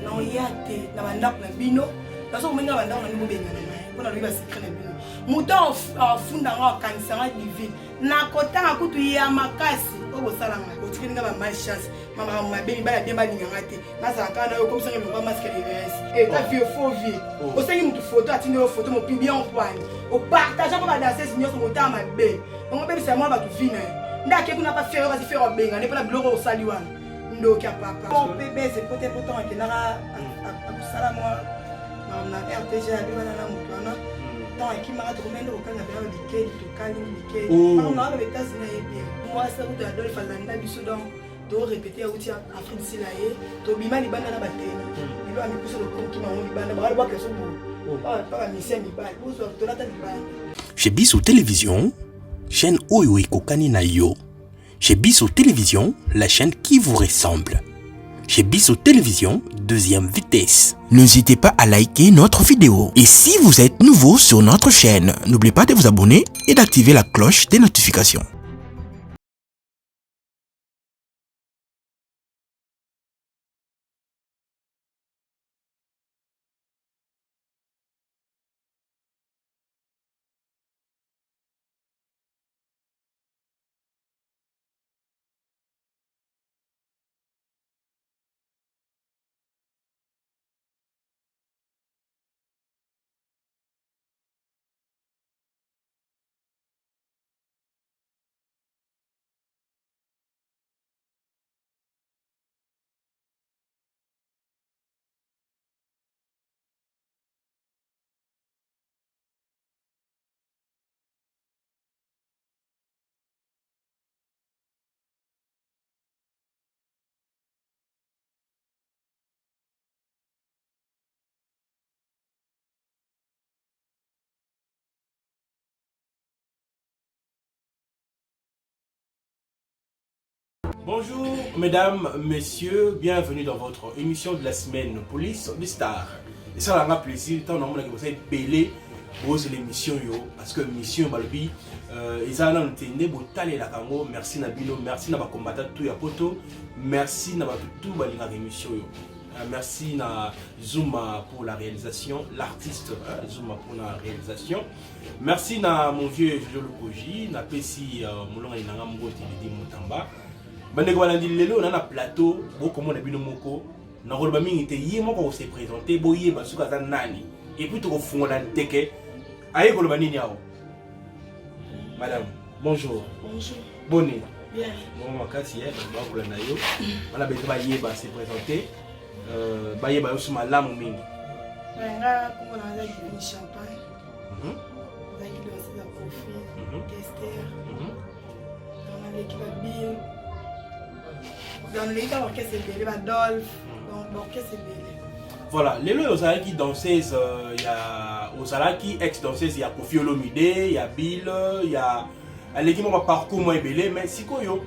Naoya te na bandako na bino. Nazo komenga bandako na bino bobengana ngai mpo nalobi basecret na bino. Moto afunda nga akanisa nga divine. Nakotanga kutu ya makasi oyo bosala ngai. Otikeli nga ba malchance, makambo mabe mibali ya bien balinga nga te. Nazala kaka na yo okomisa nga elonga masque de res. Eh, ta vieux faux vieux. Oh. Osengi moto photo atindi yo photo mopibi yango poani. Opartage mpo ba danseuse nyonso motama mabe. Bango bebisa mwa bato vie na ye. Nde ake kuna pa fere kasi fere abengane mpo na biloko osali wana. Ndoki ya papa. Bon mpe bese pote po ntango akendaka akosala mwa na RTG abebana na moto wana. Ntango akimaka tokomai nde kokanga mpena bikeli tokalingi bikeli. Oh. Makambo na wana Etats-Unis ayebi. Mwasi akuta Adolphe alanda biso donc to répéter auti Afrique du Sud ye tobima libanda na bateni bilo ya mikusa tokokima yango libanda bakali bwaka so boye ba misien mibali bozwa tolata libanda. Chez Biso Télévision, chaîne oyo ekokani na yo. Chez Biso Télévision, la chaîne qui vous ressemble. Chez Biso Télévision, deuxième vitesse. N'hésitez pas à liker notre vidéo. Et si vous êtes nouveau sur notre chaîne, n'oubliez pas de vous abonner et d'activer la cloche des notifications. Bonjour mesdames, messieurs, bienvenue dans votre émission de la semaine Police des Stars. Et ça nga plaisir tant namonaki boza ebele bozela émission yo parce que émission balobi euh, eza nanu te nde botalelaka yango. Merci na bino, merci na bacombattant tout ya poto, merci na bato tout balingaka émission yo. Merci na Zuma pour la réalisation, l'artiste hein, Zuma pour la réalisation. Merci na mon vieux Jojo Lukoji, na pesi molonga inanga mbote Lidi Mutamba. Bandeko balandi lelo na na plateau bokomona bino moko nakoloba mingi te ye moko se présenter boyeba soki aza nani et puis tokofungola nteke aye koloba nini awa. Madame, bonjour. Bonjour. Boni. Bien. Bon makasi eh bakolanda yo. Wana beto bayeba se présenter bayeba yo so malamu mingi. Nga kombo na nga Divine Champagne. Nazalaki danseuse ya Koffi, Kester. Donc naleki ba Bill. Donc naleki ba orchestre ebele ba Dolph. Donc ba orchestre ebele. Voilà, lelo oyo ozalaki danseuse ya ozalaki ex danseuse ya Koffi Olomide, ya Bill, ya aleki mwa parcours mwa ebele mais sikoyo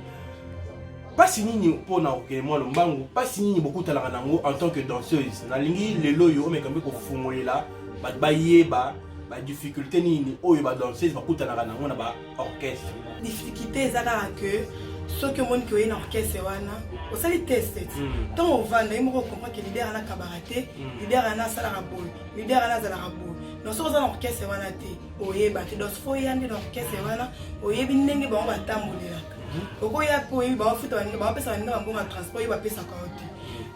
mpasi nini mpona kokende mwa lombangu, mpasi nini bokutanaka nango en tant que danseuse? Nalingi lelo oyo omeka mpe kofungolela bato bayeba badifficulté nini oyo badanseuse bakutanaka nango na baorchestre. Difficulté eza kaka que soki omoni ke oye na orchestre wana osali test ntango ovanda ye moko ocomprend ke leader wana akabaka te, leader wana asalaka boye, leader wana azalaka boye. Donc soki oza na orchestre wana te oyeba te. Donc faut oya nde na orchestre wana oyebi ndenge bango batambolelaka. Okoya mpe oyebi baofuta baninga, baopesa baninga bambongo ya transport, oyo bapesaka yo te.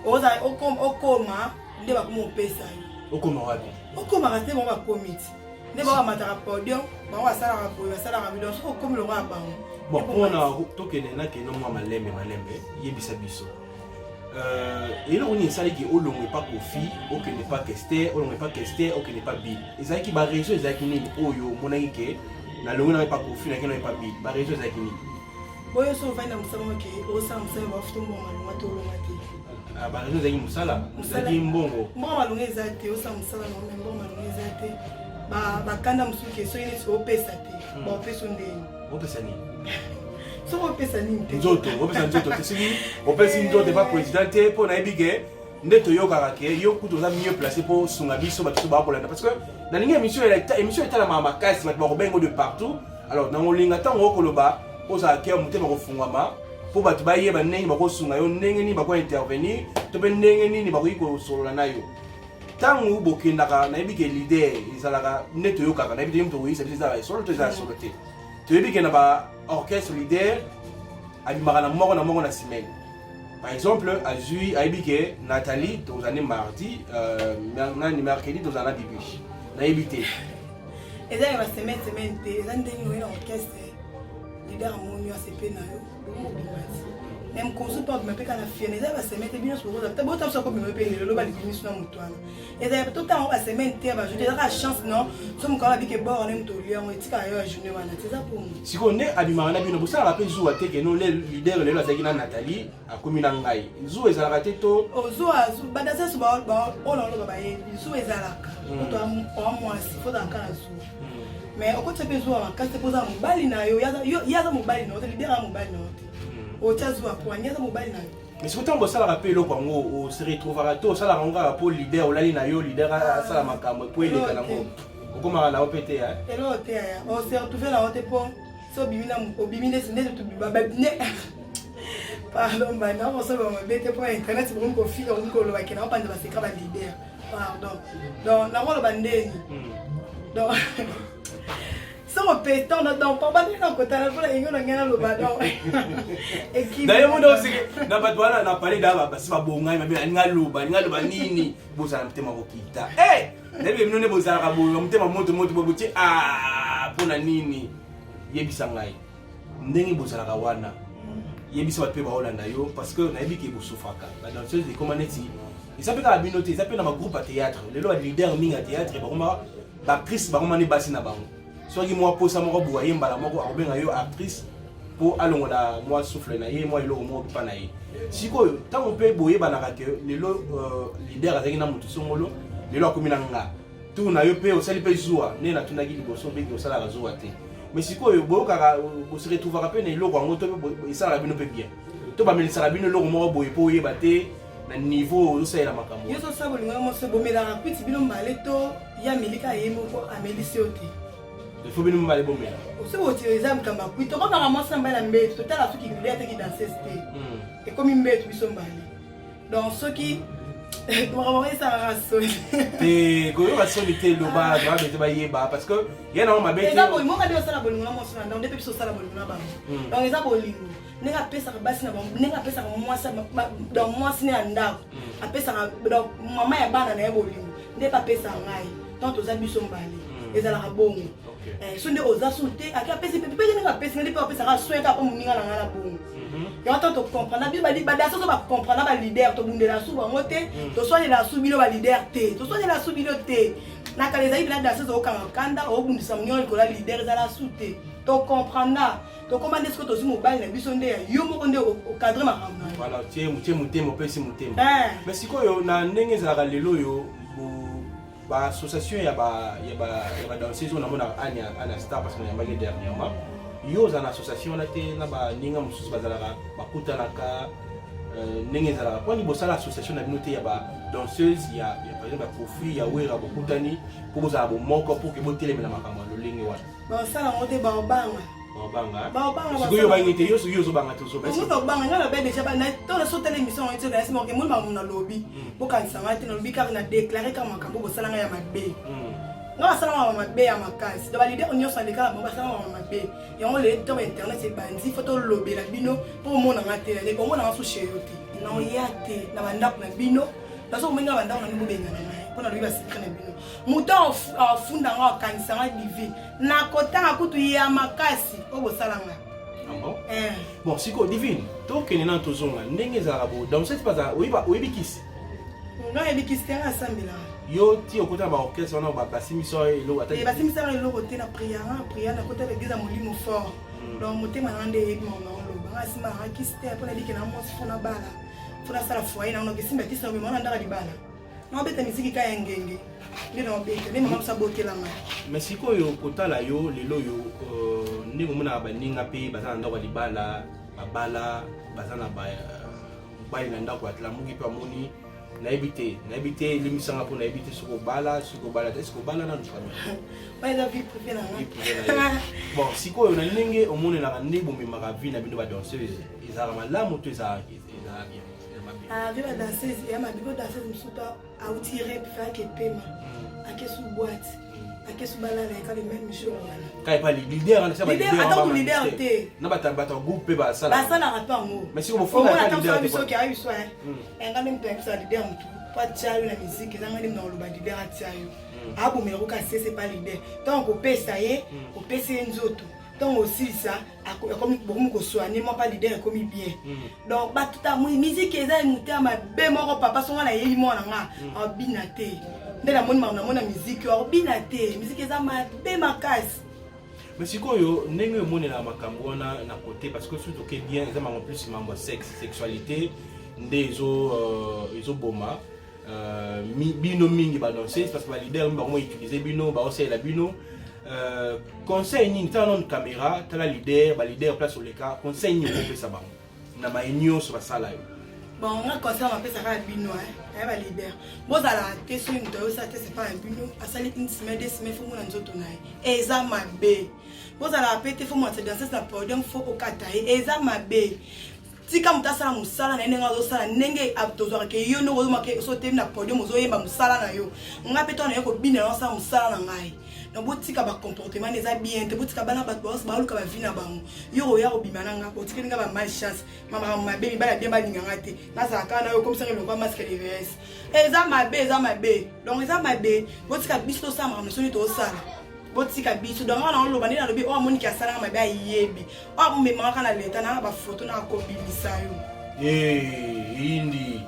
Okoma nde bakoma opesa yo. Okoma wapi? Okomaka te, bango bakomi ti nde bango bamataka podium, bango basalaka boye, basalaka boye. Donc soki okomi longo ya bango. Bon, mpona tokende nakende mwa malembe malembe, yebisa biso eloko nini esalaki olongwe pa Koffi okende pa Kester, olongwe pa Kester okende pa Bill? Ezalaki bareseau ezalaki nini oyo omonaki ke nalongwe na pa Koffi nakende pa Bill? Bareseau ezalaki nini? Boyo so ovandi na mosala oke osala mosala bafuta mbongo malonga te olonga te. Ah, bareseau ezalaki mosala ezalaki mbongo. Mbongo malonga eza te, osala mosala na ome mbongo malonga eza te. Bakanda mosusu ke soki neti opesa te baopesa ndeni. Opesa nini? Soki opesa nini te? Nzoto, opesa nzoto te. Soki opesi nzoto epa président te mpo nayebi ke nde toyokaka ke yo kutu oza mieux placé mpo osunga biso bato so bakolanda parce que nalingi émission émission etalamaka makasi, bato bakobengo de partout. Alors nangolinga ntango okoloba ozala ke motema kofungwama. Mpo bato bayeba ndenge bakosunga yo, ndenge nini bako intervenir to mpe ndenge nini bakoki kosolola na yo. Ntango bokendaka, nayebi ke leader ezalaka nde toyokaka, nayebi te yo moto okoyebisa biso ezalaka solo to ezalaka solo te. Toyebi ke na ba orchestre leader abimaka na moko na moko na semaine. Par exemple, azui ayebi ke Nathalie tozala nde mardi, nani mercredi tozala na Bibiche. Nayebi te. Eza ya ba semaine semaine te, eza ndenge oye na orchestre, leader amoni yo, asepe na yo, bomobima ti. Mais mokonzi mpe abima mpe kaka na fiene, eza ya ba semaine te. Bino nyonso bokozala te, bota biso akobima mpe lelo loba libimiso na moto wana. Eza ya totanga ba semaine te, ba jour eza kaka chance. Non, so mokolo abike bord ne moto olia yango etikaka yo ya journée wana te, eza bongo. Sikoyo nde abimaka na bino, bosalaka mpe zuwa te ke no le leader lelo azalaki na Nathalie, akomi na ngai? Zuwa ezalaka te to? Zuwa, badasa so oyo naoloba bayebi, zuwa ezalaka. Moto oa mwasi fo ozalaka na zuwa, mais okotisa mpe zuwa makasi te mpo oza mobali na yo, ye aza mobali na yo te, leader aza mobali na yo te, otya zuwa po ani aza mobali na yo. Mais soki ntango bosalaka mpe eloko yango, ose retrouvaka to osalaka yango kaka mpo leader olali na yo, leader asala makambo po eleka nango, okomaka na yo mpe te? Eloko te yaya, ose retrouve na yo te mpo so obimi na obimi nde nde, pardon, banda okosoloba mabe te mpo internet bokomi kofika, okomi koloba ke naopanza basecret ba leader, pardon. Donc nakoloba ndeni, donc soko peton donc pardon, na kotala mpona yengo na ngai naloba donc. Naye mundo osiki na bato wana na palais da basi babongai mabe, alingi aloba, alingi aloba nini? Bozala motema kokita. Nayebi bino nde bozalaka boye, motema moto moto boye botie. Mpona nini? Yebisa ngai ndenge bozalaka wana, yebisa bato mpe baolanda yo, parce que nayebi ke bosufraka badanseuse. Ekoma neti eza mpe kaka bino te, eza mpe na bagroupe ya théâtre. Lelo baleader mingi ya théâtre bakoma baactrice, bakoma nde basi na bango. Soki mwa posa moko boye, aye mbala moko akobenga yo actrice mpo alongola mwa souffle na ye, mwa eloko moko mpa na ye. Sikoyo ntango mpe boyebanaka ke lelo leader azalaki na motu songolo, lelo akomi na nga tour na yo, mpe osali mpe zuwa nde natundaki liboso, obeki osalaka zuwa te. Mais sikoyo boyokaka, bose retrouvaka mpe na eloko yango to mpe esalaka bino mpe bien to bamelisaka bino eloko moko boye mpo oyeba te na niveau ozosalela makambo? Yo tosala bolingo moso, bomelaka kwiti bino mbale to ye amelika ye moko, amelisi yo te? Il faut bino mibale bomela. Soki oti eza makambo ya kwiti, tokomaka mwasi na mbali na mbeto, totala soki leader te, ki danseuse te, ekomi mbeto biso mbale. Donc soki makambo esalaka soni. Te, koyoka soni te, loba babe te bayeba, parce que ye nango mabe te. Eza bolingo moko nde osala bolingo na mwasi na ndako, nde mpe biso osala bolingo na bango. Donc eza bolingo ndenge apesaka basi na bango, ndenge apesaka mwasi, donc mwasi ne ya ndako apesaka, donc mama ya bana na ye bolingo, nde mpe apesaka ngai. Donc toza biso mbale, ezalaka bongo. So nde oza su te, ake apesi mpe mpe ndenge apesi nde mpe apesaka soin kaka mpo moninga na ngai na bongo. Yango ntango tocomprendre biso badanse so bacomprendre baleader, tobundela su bango te, toswanela su bino baleader te, toswanela su bino te. Na kala ezali mpena danseuse okanga kanda, obundisa moninga likolo ya leader, ezala su te. Tocomprendre, tokóma nde soki tozwi mobali na biso nde ya yo moko nde ocadre makambo na yo. Voilà, tie motema, opesi motema. Mais sikoyo na ndenge ezalaka lelo oyo, baassociation ya badanseuse oyo namonaka Ana Star, parce que nayambaki dernièrement, yo oza na association wana te na baninga mosusu bazalaka bakutanaka ndenge ezalaka mponi bosala association na bino te ya badanseuse ya par exemple ya Kofi, ya Wera, bokutani mpo bozala bomoko mpo ke botelemela makambo ya lolenge wana? Basala yango te, baobanga. Baobanga. Baobanga. Sikoyo obangi te? Yo soki ozobanga te, ozoba. Omoto obanga ngai nabe déjà tona so tala émission yango ti nayesi moko emoni makambo nalobi, bokanisa ngai te. Nalobi kaka na déclare kaka makambo bosala ngai ya mabe. Ngai basala makambo mabe ya makasi, donc baleader nyonso aleka na bango basala makambo mabe. Yango lelo ntango internet ebandi, fo tolobela bino mpo omonanga te, omonanga so chez yo te, naoya te na bandako na bino. Nazo komenga bandako na bino, bobengana ngai mpo nalobi basecret na bino. Moto afunda nga, akanisa nga Divine, nakotanga kutu ya makasi oyo bosala nga. Ah bon? Bon, sikoyo Divine, tokende nano, tozonga ndenge ezalaka bo danse ti bazala oyebi kisi? Nga yebi kisi te, nga asambelaka. Yo ti okota na baorchestre wana, basimbisa eloko ata? Basimbisaka eloko te. Na prière, nga prière, nakota ba église ya molimo fort, donc motema nanga nde eyebi makambo naoloba. Nga asimbaka kisi te mpo nabike na mwasi, fo nabala, fo nasala foyer nango, nokesimba kisi na obima wana ndaka libala. Naobeta miziki ka ya ngenge nde naobeta nde mama moso abotelanga. Mais sikoyo kotala yo lelo oyo, ndenge omonaka baninga mpe baza na ndako ya libala, babala, baza na mobali na ndako, atlamuki mpe amoni, nayebi te, nayebi te, elimbisanga mpo nayebi te soki obala, soki obala te. Soki obala nanu famille? Wana eza vie privée na nga. Bon, sikoyo na ndenge omonelaka nde bomemaka vie na bino badanseuse. Ezalaka malamu to ezalaka bien? Mabe. Ah, vie ba danseuse ya mabe, po danseuse mosusu mpe auti rep fayaki epema, ake su boîte, ake su balala eka le même jour wana. Kaka epa leader wana, ata ku leader te. Na bato ya groupe mpe basala. Basalaka mpe yango. Mais sikoyo bofunda epa leader te. Soki ayebi so enga nde moto ayebisa leader motu po atia yo na musique, eza nga nde moto akoloba leader atia yo, abomela koka sese pa leader. Ntango kopesa ye, opesi ye nzoto, ntango osilisa bokomi koswane mwa pa leader, ekomi bien. Donc bato ta musique eza motema mabe moko. Papa, songa nayebi mwana nga abina te, nde namoni makambo namoni na musique oyo, akobina te. Musique eza mabe makasi. Mais sikoyo, ndenge omonelaka makambo wana na côté, parce que soki toke bien, eza makambo plus mambo ya sexe, sexualité nde ezoboma bino mingi badanseuse, parce que baleader mi bango utiliser bino, baosalela bino. Conseil nini? Tala nano caméra, tala leader, baleader place oleka, conseil nini okopesa bango na baye nyonso basala yo? Bon, nga conseil bapesaka ya bino ya baleader, bozala te. Soki moto ayosala te, sepa ya bino, asali une semaine, 2 semaines, faut mona nzoto na ye, eza mabe. Bozalaka pe te, faut mona danseuse na podium, faut okata ye, eza mabe. Tika moto asala mosala na ye ndenge azosala, ndenge tozwaka ke yo ndenge ozomake. So otemi na podium, ozoyemba mosala na yo, ngai mpe to na ye kobina na osala mosala na ngai. Donc botika bacomportement eza bien te. Botika bana bato baluka bavie na bango. Yo oya kobima na nga, otikeli nga bamalchance, makambo mabe. Mibala bien balinganga te, nazala kaka na yo, komisanga eloko ya masque de vs. Eza mabe, eza mabe. Donc eza mabe. Botika biso tosala makambo soni tosala, botika biso. Donc wana oloba nde nalobi, oyo amoniki asalanga mabe, ayebi oyo amemaka na leta nanga bafoto na akobimisa yo. Indi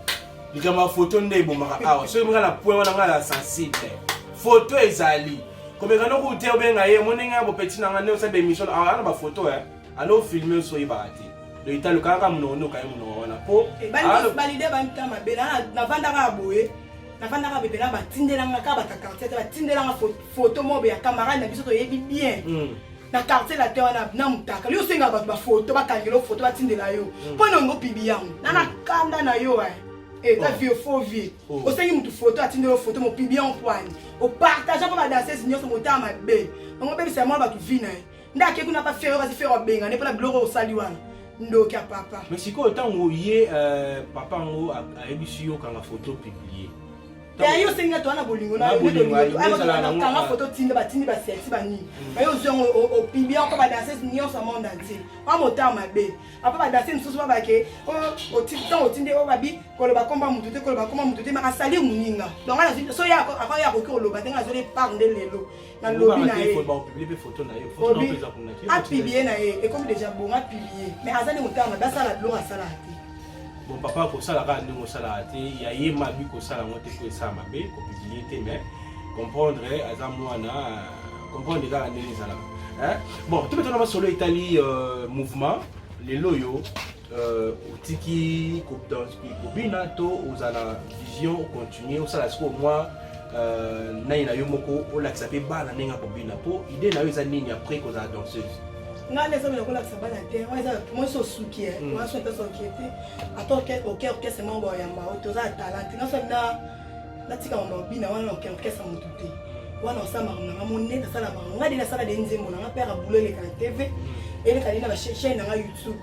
likambo ya foto nde ebomaka awa. Soki nga na point wana, nga na sensible, foto ezali komeka noku te. Obenga ye, omoni ngai bopeti na nga nde osala baémission awa na bafoto alo filme, oso oyebaka te. Donc italuka kaka monoko nde okaye monoko wana po baleader bamita mabe. Navandaka ya boye, navandaka bebe na batindelanga kaka bato ya quartier te, batindelanga foto moko ya camarade na biso toyebi bien na quartier la te wana na mutaka. Yo osengaka bato bafoto, bakangela foto, batindela yo mpo na ongo pibi yango na na kanda na yo. Eza vieux, faux vieux. Osengi mutu foto, atindeli yo foto, mopibi yango poani, opartage mpo badanseuse nyonso. Motala mabe bango, obebisa mwana bato vie na ye. Nde ake kuna pa Ferre, kasi Ferre abengane mpona biloko osali wana. Ndoki ya papa. Mais sikoyo, ntango ye papa yango ayebisi yo kanga foto, publie. Ya yo osengi nga, toza na bolingo nakanga foto, tinda, batindi baselfie banini, baye ozwi yango, opiblie yango badanseuse nyonso ya monde entier. Wa motala mabe apa badanseuse mosusu babake ntango otindi oyo babi koloba komba mutu te, koloba komba mutu te, maka salir moninga. Donc so ye akoki koloba te, nga nazoli part nde lelo nalobi na ye apublier na ye, ekomi déjà bon, apublier. Mais aza nde motala mabe, asala biloko asalaka te. Bon, papa, kosala kaka ndenge osalaka te, ya ye mabi kosala yango te, po esala mabe kopublier te. Mais comprendre, aza mwana, comprendre kaka ndenge ezalaka. Bon, tobetana masolo etali mouvement. Lelo oyo otiki kobina to ozala vision ocontinue osala sikoyo mwa nani na yo moko, olakisa mpe bana ndenge ya kobina? Mpo idée na yo eza nini après kozala danseuse? Ngai nde eza bena kolakisa bana te. Wana eza mwasi osuki, wana so ata soki te, ata oke orchestre moko bayamba o te, oza ya talent te. Nyonso na natika mambo bina wana, oke orchestre motu te. Wana osala makambo nanga mo nde nasala makambo ngai, de nasala de nzembo nanga père abulo, eleka na TV, eleka nde na bachaîne nanga YouTube,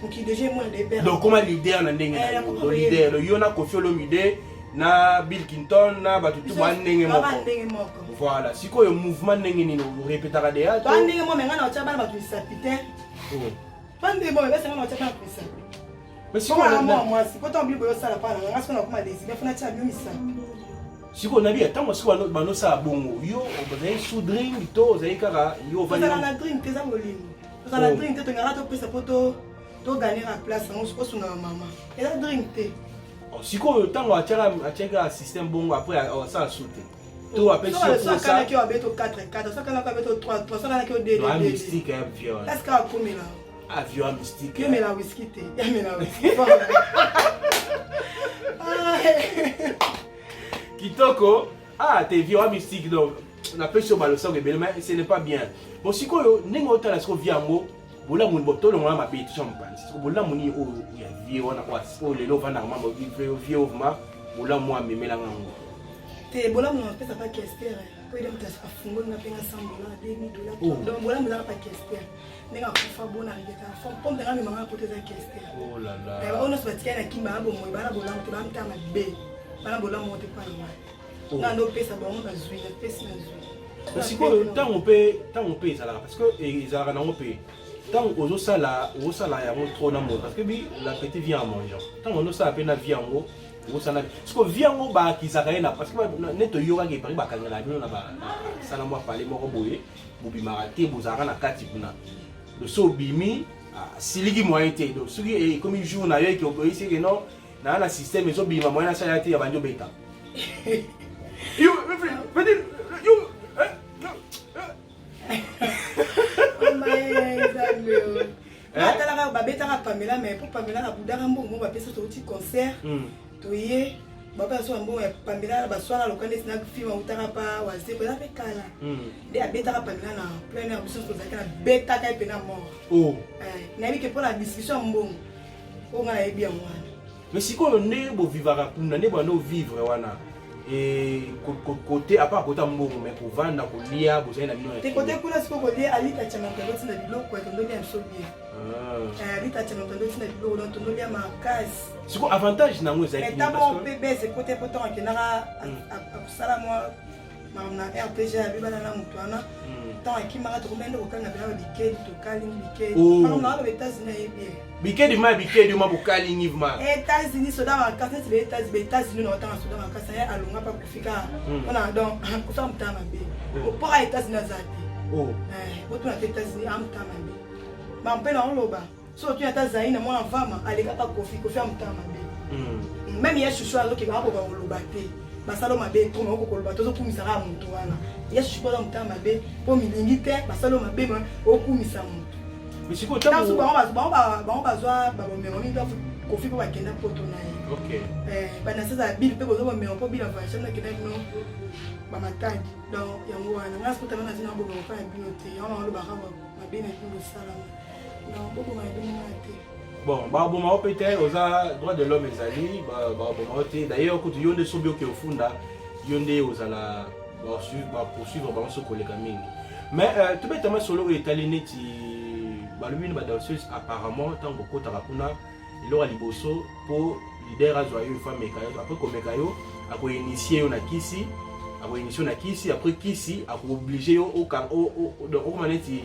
mokili déjà emona de père. Donc koma leader na ndenge na yo, leader yo na Koffi Olomide na Bill Clinton na bato tu ba ndenge moko. Ndenge moko. Voilà. Sikoyo mouvement ndenge nini orepetaka deya? To ndenge moko, me ngai na otya bana bato misapi te. Pa ndenge moko besa, ngai na otya bana bato misapi. Mais sikoyo mwasi po ntango bili boyo osala pa na nga, sikoyo nakoma lesbienne, faut natya bino misapi. Sikoyo nabi, ntango sikoyo banosala bongo, yo ozali sous drink to ozali kaka yo? Ozala na drink te, eza bolingo. Tozala na drink te, tongaka topesa po toganyera place yango, osungaka mama, eza drink te. Sikoyo ntango atiaka système bongo, après asala su te to apesi yo? Akanaki oyo abeto 4 4, sokanaki abeto 3 3, sokanaki oyo 2 2. Mystique ya viol. Est ce que akomela? Avion mystique. Yemela whisky te, yamela whisky. Kitoko. Ah te, viol mystique. Donc napesi yo balosako ebele, mais ce n'est pas bien. Bon, sikoyo ndenge otala sikoyo vie yango, bolamu bo tolongola mabe, tosa mopanzi. Siko bolamu nini oyo ya vie wana oyo lelo ovandaka mwa vie oyo, vraiment bolamu amemelanga yango? Te, bolamu napesa pa Kester, po ede moto afungoli nga mpe nga 100 dollar, 2000 dollar. Donc bolamu ezaka pa Kester, ndenge akufa bona regretaka fo mpo mpenga amemanga poto eza Kester. Oyo nyonso batikali na kimba ya bomoi, bana bolamu te, bamta mabe, bana bolamu moko te mpa na ngai. Nga nde opesa bango, bazwi, napesi, nazwi. Sikoyo ntango mpe ezalaka, parce que ezalaka nango mpe ntango ozosala, ozosala yango trop na moto, parce que bi l'appétit vient en mangeant. Ntango ozosala mpe na vie yango, ozosala siko vie yango, baakizaka ye na, parce que nde toyokaki epari bakangela bino na basala mwa pale moko boye, bobimaka te, bozalaka na kati kuna. Donc so obimi, asiliki moyen te. Donc soki ekomi jour na yo eke oboyisi eke non, naa na système ezobima, moyen nasala te, ya bandi obeta yo yo. Atalaka, babetaka Pamela, mais mpo Pamela abudaka mbongo bapesa, touti concert, toye, bapesa so mbongo ya Pamela, baswana loka neti na film autaka pa Wazeko, eza mpe kala nde abetaka Pamela na plein air. Biso tozalaki na betaka ye mpe na mort. Nayebi ke mpo na discussion ya mbongo oyo nga nayebi yango wana. Mais sikoyo nde bovivaka kuna, nde banda ovivre wana, côté à part kota mbongo, mais kovanda, kolia, bozali na bino? Te, kote kuna sikoyo kolia, alita tianga moto azotinda biloko, tondolia biso bien. Alita tianga moto azotinda biloko, donc tondolia makasi. Sikoyo avantage nango ezalaki? Ntango mpe bese kote po ntango akendaka akosala mwa makambo na RPG, abebana na moto wana. Ntango akimaka, tokomai nde kokalinga mpena babikedi, tokalingi bikedi. Makambo na wana, États-Unis ayebi ye. Bikedi ma bikedi ma bokalingi ma? États-Unis soda makasi neti ba États-Unis na otanga soda makasi aye alonga mpa kofika mpona, donc kofika motala mabe mpoka États-Unis aza te. Otuna te, États-Unis amotala mabe ma mpe na oloba so otuni ata zai na mwana mvama alekaka Kofi, Kofi amotala mabe. Même ye shushu azokeka, akoka koloba te, basala mabe trop, makoka koloba te, ozokumisaka ya moto wana. Ye shushu mpo aza motala mabe, mpo milingi te, basala mabe, okumisa moto. Ntango bango bazwa babomema mingi Kofi mpo bakenda poto na ye, banaseza ya bile mpe bozwa bomema mpo bile voyage nakenda bino bamatadi. Donc yango wana ngai sikotanga nazina boboma mpa na bino te, yango nalobaka mabe na bino bosalama, donc boboma na bino nga te. Bon, baboma yo mpe te, oza droit de l'homme ezali, baboma yo te. D'ailleurs kutu yo nde soki oke ofunda, yo nde ozala bapoursuivre bango soki koleka mingi. Mais tobetama solo oyo etali neti balobi bino badanseuse, apparemment ntango bokotaka kuna, eloko ya liboso mpo leader azwa yo, ifo ameka yo. Après komeka yo, akoinitie yo na kisi, akoinitie yo na kisi. Après kisi, akoobliger yo okoma neti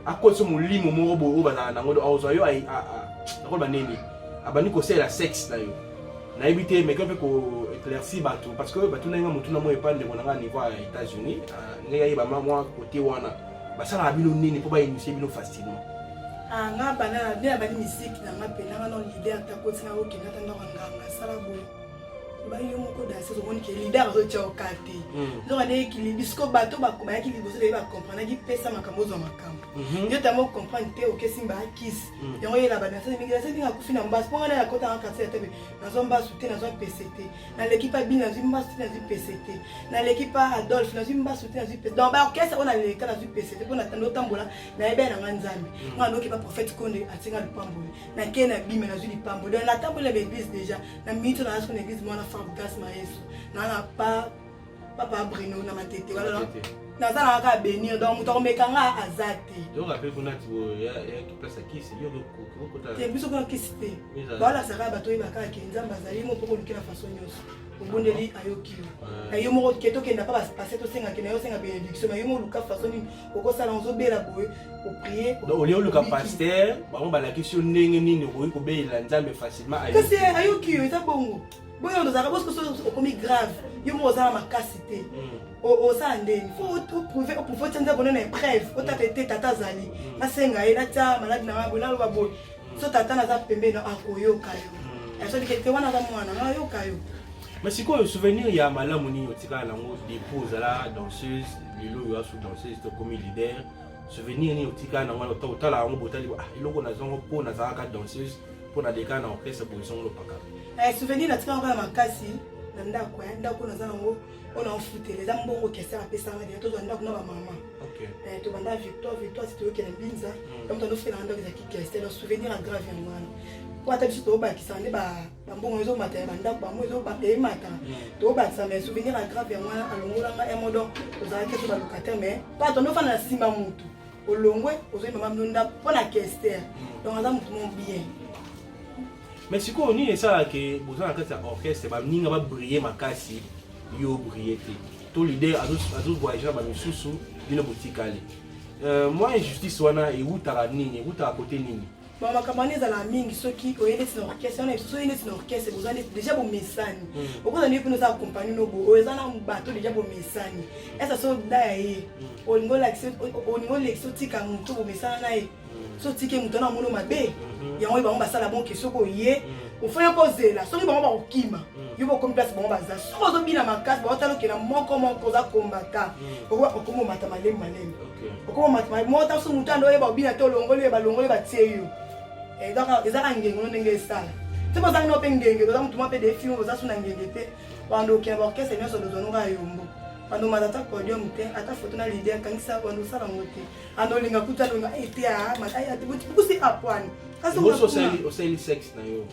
akotisa molimo moko boye oyo bazala nango, azwa yo, nakoloba nini, abandi kosalela sexe na yo. Nayebi te, meke mpe koéclaircir bato, parce que bato ndenge motu na mo epa ndeko na nga niveau ya États-Unis, ndenge ayeba mwa côté wana, basalaka bino nini mpo bainitie bino facilement? Nga banda nde nabandi musique na nga mpe nanga no leader ta kotinga okende ata ndako nganga asala boye, ba yo moko danseuse, omoni ke leader azotia oka te. Nzoka nde bisiko bato bayaki liboso deyi bacomprendaki, pesa makambo, ozwa makambo. Yo tango ocomprendre te, okesimba akisi yango, oyela badanseuse mingi, danseuse mingi akufi na mbasu. Mpo nga na nakotanga quartier ya tebe, nazwa mbasu te, nazwa pese te. Naleki pa bino, nazwi mbasu te, nazwi pese te. Naleki pa Adolphe, nazwi mbasu te, nazwi pese. Donc baorchestre oyo naleka, nazwi pese te, mpo natanda otambola, nayebi na nga Nzambe. Nga noki ba prophète Konde atinga lipamboli, nakei na bime, nazwi lipamboli. Donc natamboli na baeglise déjà na minute, naza siko na église mwana Fabrigas Maeso, naa na pa papa Brino na Matete wana, naza na kaka bénir. Donc moto akomeka nga aza te. Te, biso kuna kisi te, baolasaka bato oyeba kaka ke Nzambe azali mo mpo kolukela façon nyonso, obondeli, ayoki yo. Na yo moko ke tokenda mpa bapase, tosengake na yo, osenga bénédiction, na yo moko oluka façon nini okosala, ozobela boye, oprier. Olie oluka pasteur, bango balakisi yo ndenge nini okoki kobelela Nzambe facilement. Kasi ayoki yo, eza bongo boyo ozalaka bosoki okomi grave, yo moko oza na makasi te, osala ndeni? Faut oprouver, oprouver, otia Nzambe na épreuve, otata ete tata azali, nasenga ye, natia maladi na ngai boye, naloba boye, so tata naza pembeni, akoyoka yo. Soki te wana aza mwana nga, ayoka yo. Mais sikoyo souvenir ya malamu nini otikala nango depuis ozala danseuse, lelo oyo asu danseuse, tokomi leader? Souvenir nini otikala nango, otala yango, botali eloko nazango mpo nazalaka danseuse, mpo naleka na orchestre boye, songo lopaka? Souvenir natikala kaka makasi na ndako, ndako naza nango oyo naofutela, eza mbongo kester apesanga deja, tozwa ndako na bamama. Tobanda Victoire, Victoire si toyokende Mbinza, ya moto andofutelanga ndako ezalaki kester. Donc souvenir ya grave yango wana. Po ata biso tobakisa nde bambongo ezomata ya bandako bango emata, tobakisa. Mais souvenir ya grave yango wana, alongolanga un mois. Donc tozalaki so balocataire, mais pa tondo ofanda na nsima, mutu olongwe, ozoi mama bino ndako mpo na kester. Donc aza motu mo bien. Mais sikoyo nini esalaka boza na kati ya orchestre, baninga babrille makasi, yo brille te, to leader azovoyage na bamisusu, bino botikali? Mwa injustice wana ewutaka nini? Ewutaka kote nini? Bon, makambo wana ezalaka mingi. Soki oye neti na orchestre wana, soki oye neti na orchestre, boza neti déjà bomesani, okoza ndenge mpena oza accompagne no bo oyo eza na bato déjà bomesani. Esa so daya ye, olingi olekisa, otika moto bomesana na ye. So otiki moto wana, amoni mabe yango oyo bango basala. Bonke soki oye, ofai kozela soki bango bakokima, yo bokomi place bango baza. Soki ozobina makasi, baotala okenda moko moko, oza kombata, okoma omata malemi malemi, okoma omata malemi moko. Ta so moto ando oyeba obina te, olongoli oyo balongoli, batie yo. Ezaka ngenge no ndenge esala te. Bozangi no mpe ngenge, boza motu mwa mpe defi, boza su na ngenge te. Bando okende baorchestre nyonso, dozwa yombo, bando omata ata podium te, ata photo na leader kangisa, bando osala yango te. Ando olinga kuta alonga ete busi apwani. Osali sexe na yo.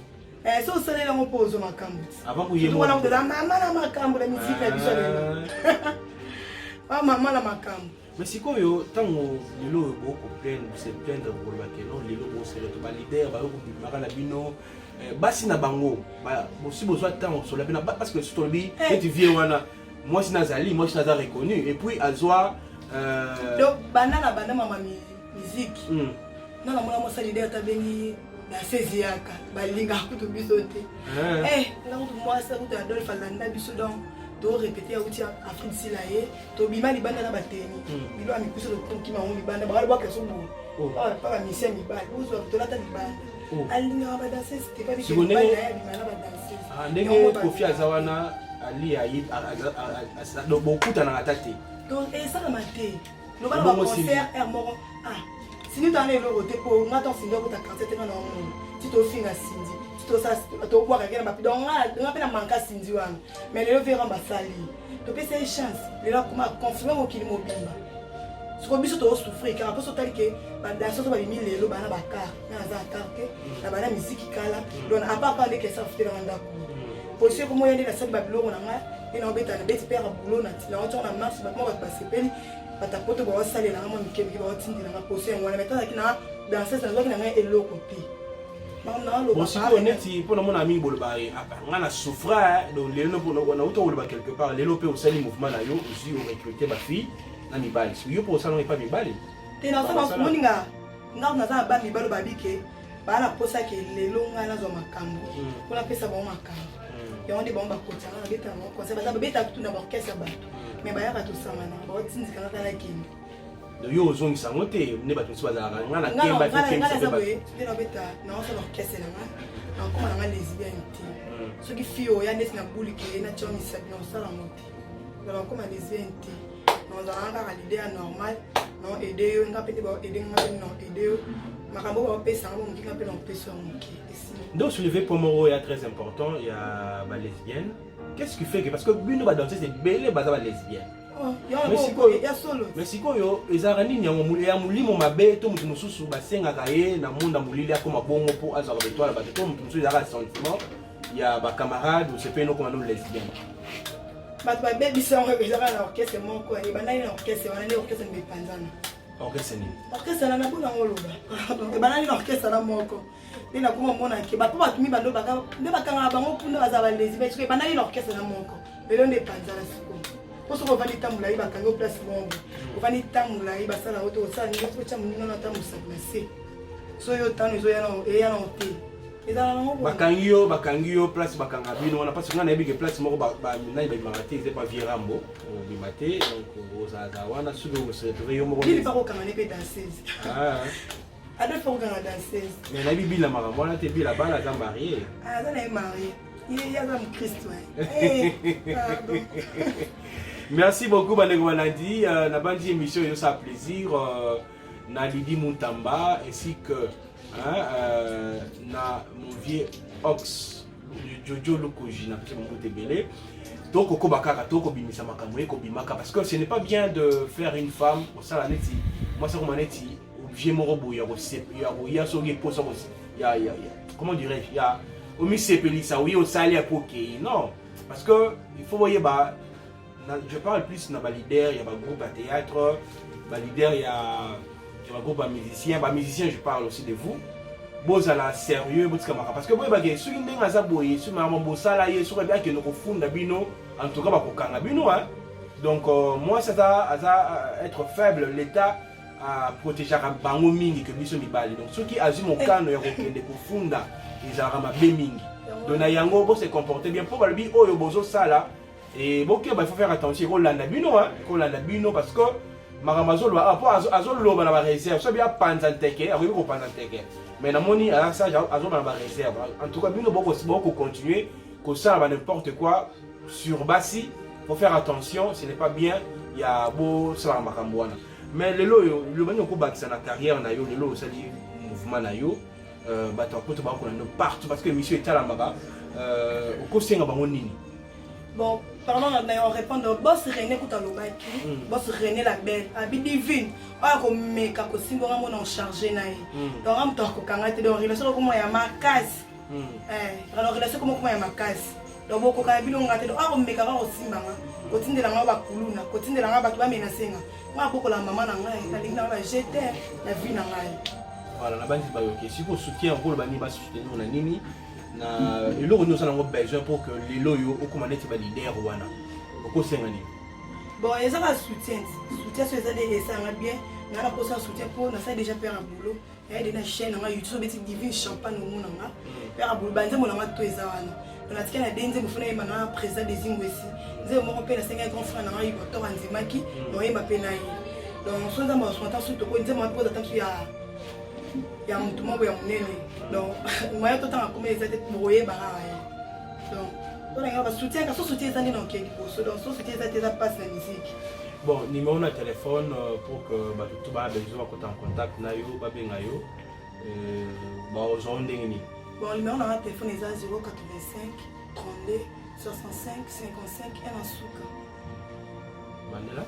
So osaleli yango mpo ozwa makambo wana, eza mama na makambo na misiki na biso lelo, mama na makambo. Mais sikoyo, ntango lelo oyo bokoplaindre, se plaindre, koloba ke non, lelo bosele to baleader bayo kobimaka na bino, basi na bango bosi bozwa ntango kosola bino? Parce que soki tolobi neti vie wana, mwasi nazali, mwasi naza reconnu et puis azwa Donc banda na banda mama musique, nga namona mwasi leader tabengi danseuse yaka, balingaka kutu biso te. Nga kutu mwasi kutu Adolphe alanda biso. Donc torépété, auti Afrique sila ye, tobima libanda na bateni bilo ya mikusa, tokokima yango libanda, bakalobwaka so boye pa bamisia mibali ozwa tolata libanda. Alingaka badanseuse te, pa biso mibali na ye abima na badanseuse. Ndenge Kofi aza wana, ali bokutanaka ata te? Donc esalama te. Loba na baconcert aire moko, ah, Sindi toana eloko te, po nga ntango Sindi akota quartier te, nga na omona ti tofinga Sindi, ti tobwaka ke na bapi. Donc nga mpe na manka Sindi wana. Mais lelo vera basali, topesa ye chance, lelo akoma confirme mokili mobimba. Soko biso tozosouffrir kaka mposo otali ke badanse ozo babimi lelo, bana bakar, nga naza na kar te, na bana misiki kala. Donc apart kaka nde kesa afutelanga ndako, position ekomoya nde nasali babiloko na ngai, nde naobeta na beti pere boulot na otiango na marche, bato moko bato basepeli, bato poto baosalelanga mwa mike mike, baotindelanga position yango wana. Mais tazalaki na danseuse, nazwaki na ngai eloko te. Bon, sikoyo neti mpo namona mingi boloba nga na souffra. Donc lelo nauta koloba quelque part, lelo mpe osali mouvement na yo, ozwi orecrute bafille na mibali. Soki yo mpo osala epa mibali? Te, nasala moninga nga naza na ba mibali babi ke baa na posa ke lelo ngai nazwa makambo mpo napesa bango makambo yango nde bango bakotianga, nabetaka bango concert, baza babetaka kutu na baorchestre ya bato, mais bayaka tosangana, baotindikanga kaka nakende. Yo ozongisa yango te nde bato mosusu bazalaka nga na kemba? Naza boye nde nabeta, naosala orchestre na nga, nakoma na nga lesbienne te. Soki fille oya ndeti na bulike ye, natia misapi, na osala yango te. Nakoma lesbienne te, nazalaka kaka leader normal, na aide yo, nga mpe nde baaider nga mpe na aide yo. Makambo oyo baopesanga mo moke, nga mpe na opesa yo moke. Nde osoulever point moko ya très important ya balesbienne. Qu'est-ce qui fait que, parce que bino badanseuse ebele baza balesbienne? Ya solo. Mais sikoyo ezalaka nini yango? Ya molimo mabe to moto mosusu basengaka ye na munda molili akoma bongo mpo azwaka baetoile bato, to moto mosusu ezalaka sentiment ya bacamarade, osepeli nokoma no lesbienne? Bato babebisa yango. Ezalaka na orchestre moko, ebandaki na orchestre wana nde orchestre mbe epanzana. Orchestre nini? Orchestre wana nabona yango oloba, ebandaki na orchestre wana moko nde nakoma mona ke bapo bato mibando nde bakangaka bango kuna, baza balesbienne. Sikoyo ebandaki na orchestre na moko, lelo nde epanzana. Sikoyo mpo soki ovandi tambola ye, bakangi yo place moko, ovandi tambola ye, basala yango te, osala ndenge soki otya moninga no ata mosapi na se, so yo tano ezoya nango te, ezala nango. Bakangi yo place, bakanga bino wana, parce que ngai nayebi ke place moko nani babimaka te, eza pa vie Rambo, obima te. Donc ozalaka wana soki ose retrouve yo moko. Bili bakokanga ne mpe danseuse, Adolphe okanga danseuse. Mais nayebi bila makambo wana te, bila bala, aza marie. Aza na ye marie, ye aza mokristo. Merci beaucoup bandeko balandi na bandi émission ezosala plaisir na Lidi Muntamba ainsi que hein, na mon vieux Ox Jojo Lukoji, napesi bango ebele. Tokokoba kaka, tokobimisa makambo ekobimaka, parce que ce n'est pas bien de faire une femme osala neti mwasi akoma neti objet moko boye ya koya soki eposa. ya, ya, ya comment dirais-je, ya omisepelisa, oye osali ya po okei. Non, parce que il faut boyeba, je parle plus na baleader ya bagroupe ya théâtre, baleader ya bagroupe ya musicien, bamusicien, je parle aussi de vous. Bozala sérieux, botikamaka, parce que boyebake soki ndenge aza boye, soki makambo bosala ye, soki akende kofunda bino, en tout cas bakokanga bino, hein. Donc mwasi aza être faible, l'État aprotégeaka bango mingi ke biso mibali. Donc soki azwi mokano ya kokende kofunda, ezalaka mabe mingi. Donc na yango, bose comporter bien, mpo balobi oyo bozosala e bokeba, il faut faire attention, ekolanda bino, hein, ekolanda bino, parce que makambo azoloba, mpo azoloba na baréserve. Soki apanza nteke, akoki kopanza nteke, mais namoni aza sage, azoloba na baréserve. En tout cas bino bokocontinue kosala ba n'importe quoi sur basi, faut faire attention, ce n'est pas bien ya bosalaka makambo wana. Mais lelo oyo, liloba nini okobakisa na carrière na yo? Lelo osali mouvement na yo, bato apoto bakolanda partout, parce que émission etalamaka, okosenga bango nini? Bon, pardon na répondre. Boss René kuta alobaki, boss René la belle abi Divine oyo akomeka kosimbonga mona ocharge na ye. Donc a moto akokanga te. Donc relation okoma ya makasi, relation okoma ya makasi. Donc bokokana bino nga te. Donc akomeka kaka kosimbanga, kotindelanga bakuluna, kotindelanga bato bamenasenga nga, akokola mama na ngai, nalingi nanga bajete na vie na ngai. Voilà, na bandi bayoki. Sikoyo soutien, okoloba nini? Basoutenir na nini, na eloko nini osala yango besoin pour que lelo oyo okóma neti baleader wana? Okosenga nini? Bon, eza kaka soutien. Soutien so eza de esanga bien. Nga na posa soutien mpo nasali déjà père ya boulot, nayede na chaîne nanga YouTube. So obeti Divine Champagne, omona nga père ya boulot, banzembo nanga to eza wana. Donc natika na de nzembo, fona yemba na président Desingo esi nzembo moko mpe nasengaki grand frère nanga Ibotor, andimaki na oyemba mpe na ye. Donc so nzambe asonata so toko nzembo wana mpo eza tanso ya motu moko ya monene. Donc moyen totanga koma eza te, bokoyeba kaka ye. Donc mpona basoutien ka so soutien eza nde na okende liboso. Donc so soutien eza te, eza mpasi na musique. Bon, numéro na téléphone pour que bato to baya besoin bakota en contact na yo, babenga yo, bazwa ndenge nini? Bon, numéro nanga téléphone eza 085 32 65 55 1 na suka. Bandela.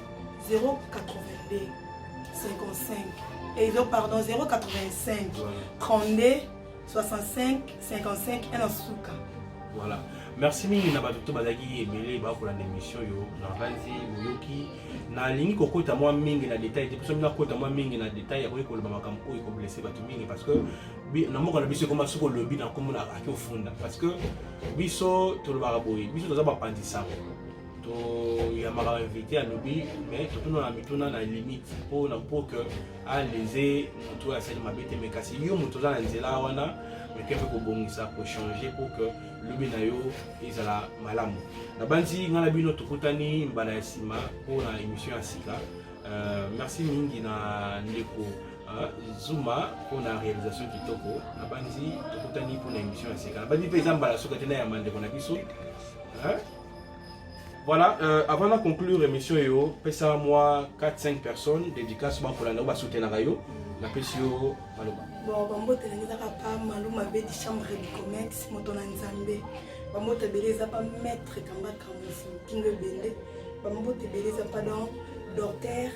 082 55 et pardon, 085 32 65 55 1 na suka. Voilà, merci mingi na bato to bazalaki ebele bakolanda émission oyo. Na banzi boyoki, nalingi kokota mwa mingi na détail te, mposo nakota mwa mingi na détail, akoki koloba makambo oyo ekoblesser bato mingi, parce que na mboka na biso ekoma soki olobi na komona aki ofunda, parce que biso tolobaka boye, biso toza bapanzi sango, toyambaka invité, alobi, mais totuna na mituna na limite mpo pour que aleze moto oyo asali mabe te. Mais kasi yo moto oza na nzela wana, meke mpe kobongisa, kochanger pour que lobi na yo ezala malamu. Nabandi ngai na bino, tokutani mbala ya nsima mpona émission ya sika. Merci mingi na ndeko Zuma mpona réalisation kitoko. Nabandi tokutani mpona émission ya sika. Nabandi mpe eza mbala soka te na yamba ndeko na biso. Voilà, avant de conclure émission yo, pesa moi 4-5 personnes dédicace bakolanda oyo basoutenaka yo. Napesi yo maloba. Bon, bambote nange ezaka pa Malu Mabedi, chambre du commerce, moto na Nzambe. Bambote ebele eza pa maître Kamba Kamusi Kingo ebende. Bambote ebele eza pa donc docteur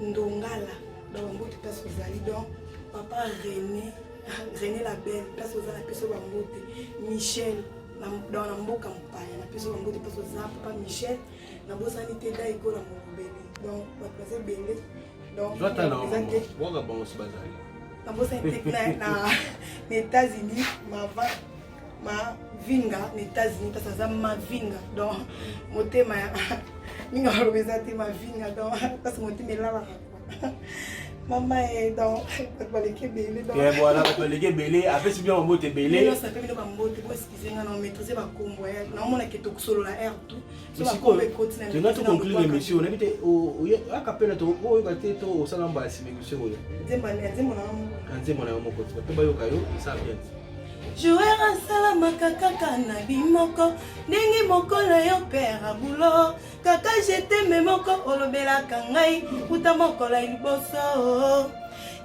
Ndongala. Donc bambote place ozali. Donc papa René, René la belle, place oza, napesi yo bambote. Michel dans na mboka mopaya, napesi yo bambote place oza, papa Michel. Nabosani te Daiko na Molobele. Donc bato baza ebele. Donc eza te waka bango si bazali. Nabosani te na États-Unis, mava Mavinga na États-Unis, place aza Mavinga. Donc motema ya mingi aloba eza te Mavinga. Donc place motema elalaka mama e. Donc bato baleki ebele. Voilà, bato baleki ebele, apesi bino bambote ebele. Nyonso ape bino bambote. Bo excuse nga na maîtrise bakombo, naomona ke tokosolola air tout. Tonga toconclure émission, oyebi te akapela oyoka te to osala mbala nsima émission oyo. Nzembo na Nzembo na yo moko ti bato bayoka yo, esa bien. Joueur asalamaka kaka na bimoko ndenge moko na yo père bulo kaka jeteme moko olobelaka ngai kuta mokolo ya liboso.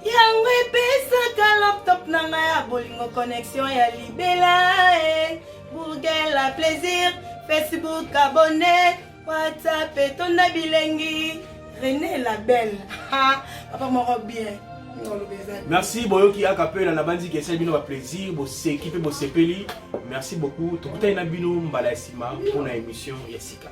Yango epesaka laptop na ngai ya bolingo connexion ya libela e Google la plaisir, Facebook abonné, WhatsApp etonda bilengi. René la belle, papa moko bien. Oloba eza te. Merci, boyoki akapela na bandiki, esali bino baplaisir, boseki mpe bosepeli. Merci beaucoup, tokutani na bino mbala ya nsima mpona émission ya sika.